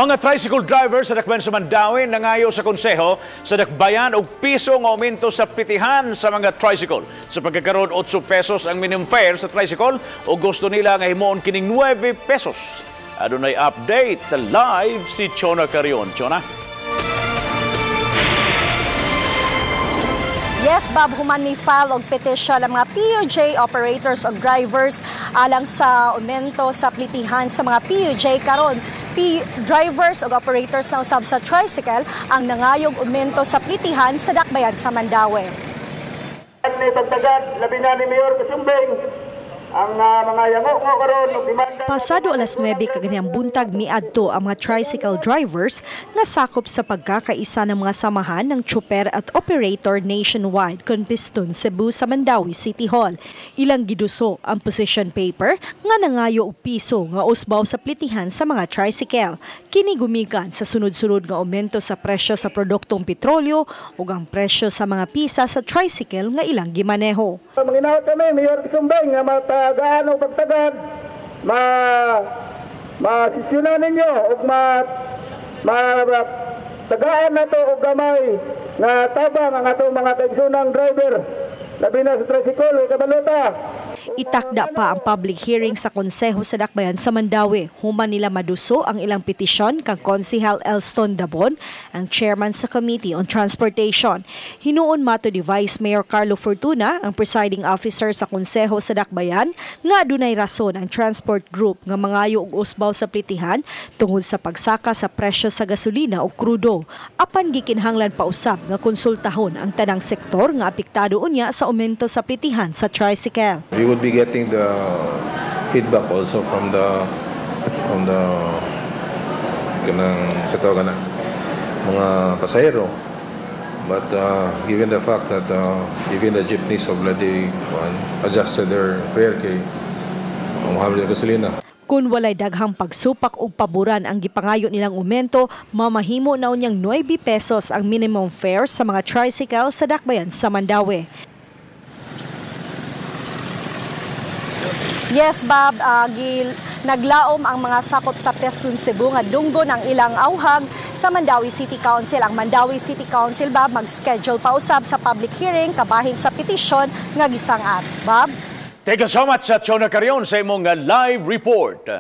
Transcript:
Mga tricycle driver sa Dakbayan sa Mandaue nangayo sa konseho sa Dakbayan og piso nga aumento sa plitihan sa mga tricycle. Sa pagkakaroon, 8 pesos ang minimum fare sa tricycle o gusto nila nga himuon kining 9 pesos. Adunay update live si Chona Carion. Chona? Yes, Bob, human ni file og petition ang mga PUJ operators og drivers alang sa aumento sa plitihan sa mga PUJ karon. Drivers og operators na usab sa tricycle ang nangayog aumento sa plitihan sa Dakbayan sa Mandaue. Ni pagtagad, labi na ni Mayor Kasumbing, ang mga yango ngo karon og demanda. Pasado alas 9 kaganihang buntag, miadto ang mga tricycle drivers nga sakop sa pagkakaisa ng mga samahan ng tsuper at operator nationwide Conpistun Cebu sa Mandaue City Hall. Ilang giduso ang position paper nga nangayo og piso nga usbaw sa plitihan sa mga tricycle. Kini gumikan sa sunod-sunod nga aumento sa presyo sa produktong petrolyo ug ang presyo sa mga pisa sa tricycle nga ilang gimaneho. Manginahot kami, Mayor Kasumbing, nga matagaan o pagtagad, masisyonan ninyo ug tagaan na to og gamay nga tabang ang atong mga kaigsoonang driver, labi na sa tricycle, kabalota. Itakda pa ang public hearing sa Konseho sa Dakbayan sa Mandaue. Human nila maduso ang ilang petisyon kang Konsehal Elston Dabon, ang chairman sa Committee on Transportation. Hinuon mato ni Vice Mayor Carlo Fortuna, ang presiding officer sa Konseho sa Dakbayan, nga adunay rason ang transport group nga mangayo og usbaw sa plitihan tungod sa pagsaka sa presyo sa gasolina o krudo. Apan gikinahanglan pa usab nga konsultahon ang tanang sektor nga apektado unya sa aumento sa plitihan sa tricycle. We would be getting the feedback also from the kanang sa tawag na mga pasahero. But given the fact that even the jeepneys already adjusted their fare kay mahal yung gasolina. Kung walay daghang pagsupak og paboran ang gipangayo nilang aumento, mamahimo na unyang 9 pesos ang minimum fare sa mga tricycle sa Dakbayan sa Mandaue. Yes, Bob, naglaom ang mga sakop sa Pestun Cebu nga dunggo ng ilang auhag sa Mandaue City Council. Ang Mandaue City Council, Bob, mag-schedule pa usab sa public hearing kabahin sa petisyon nga gisangat. Bob? Thank you so much sa Chona Carion sa imong live report.